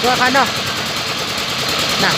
Ua qhov no na.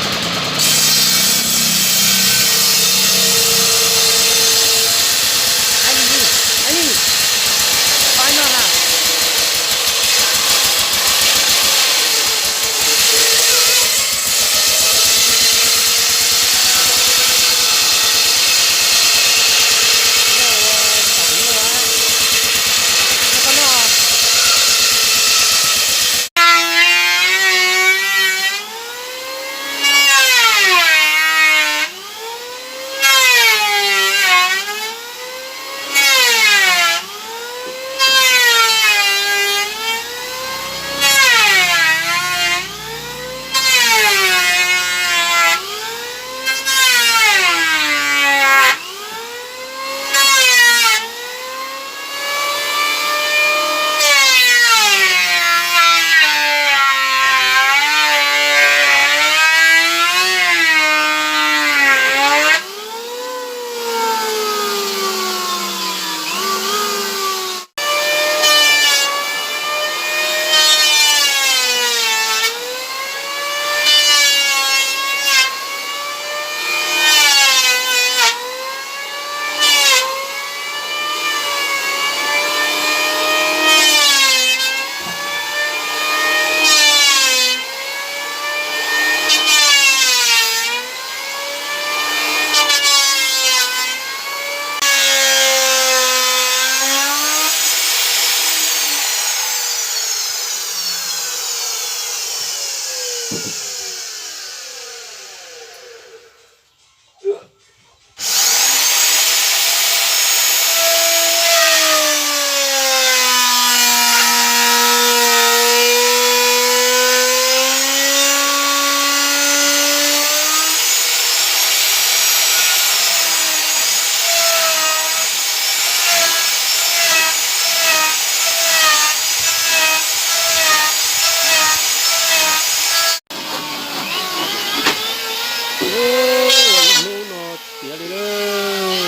Ua ib hnub no tiav li lawm,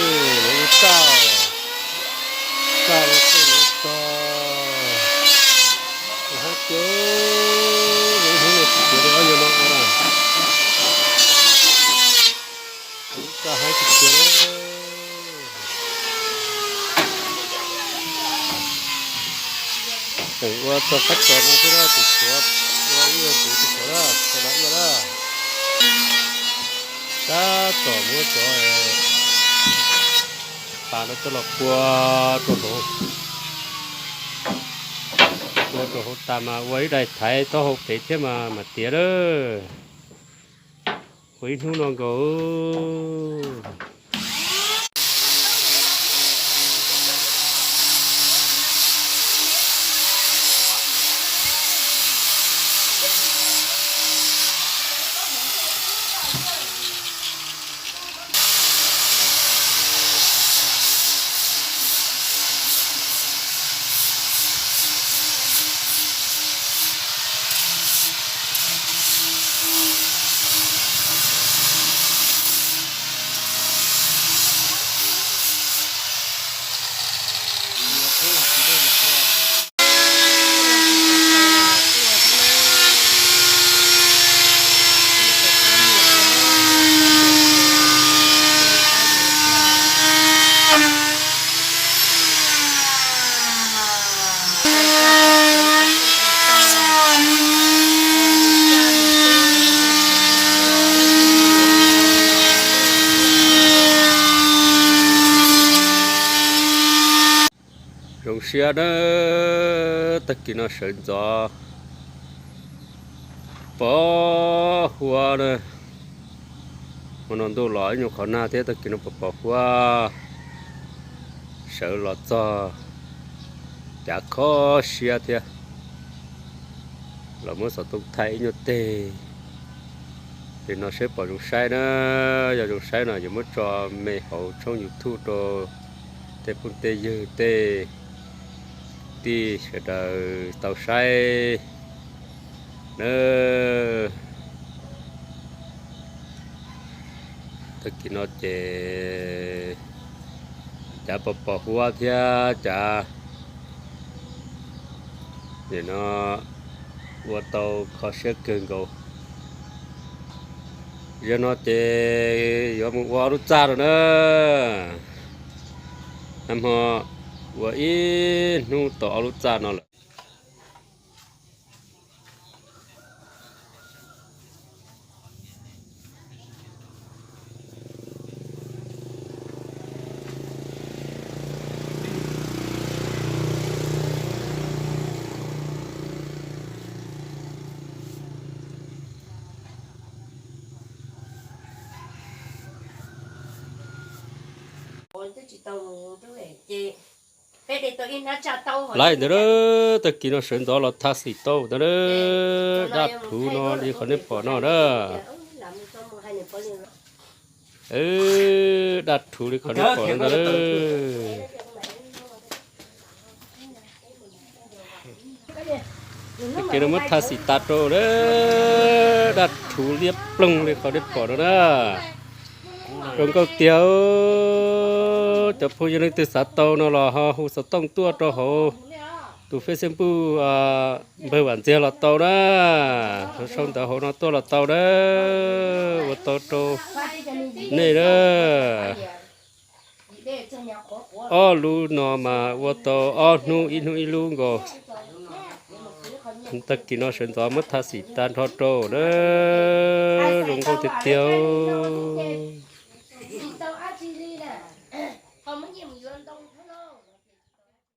lawv ua tag, tag los txog, hab cawv, ua ib hnub no tiav li ob yawg no ua na, tag hab tsis tiav li. Tseem ua txog qab tsos no xwb na, tus tshuav ua ib yam tus tus tshuav na, txog no ua na. Tab tom muab cov pas no coj los pua rau hauv, pua rau hauv tas mas ua ib daim thaiv taub hau pem thiab mas mam tiav lawm. Ua ib hnub no nkaus. Zoo siab na, tag kis no sawv ntxov pos huab na. Hmo no ntuj los ib nyuag qhov nag thiab, tag kis no pos pos huab, sawv los txog cav kho siab thiab. Los muab xov tooj thaij ib nyuag teg li no seb pom zoo saib na. Yog zoo saib no yuav muab tso me hauv tshooj YouTube rau tej phooj tej ywg tej tij sawv daws tau saib na. Tag kis no ces cav pos pos huab thiab cav, nim no Ua tau kho siab kawg nkaus. Yog no ces yuav mus ua ob lub txaj no na. Nag hmo ua ib hnub tau ob lub txaj no lawm. Laib ntawd, tag kis no sawv ntxov los thaj xim tau ntawd, daj rhuv no li qhov nej pom no na. Daj rhuv li qhov nej pom no ntag. Tag kis no muab thaj xim tas rau na, daj rhuv liab ploog li qhov nej pom no na. Zoo nkauj tiag. Cov phooj ywg leej twg xav tau no los ho hu xov tooj tuaj rau hauv tus Facebook npawg Vam Ntxiag los tau na. Sau ntawv hauv no tuaj los tau na. Ua tau rau nej na. Ob lub no mas ua tau ob hnub, ib hnub ib lub nkaus. Tag kis no sawv ntxov muab thaj xim tag nrho rau na. Zoo nkauj tiag tiag.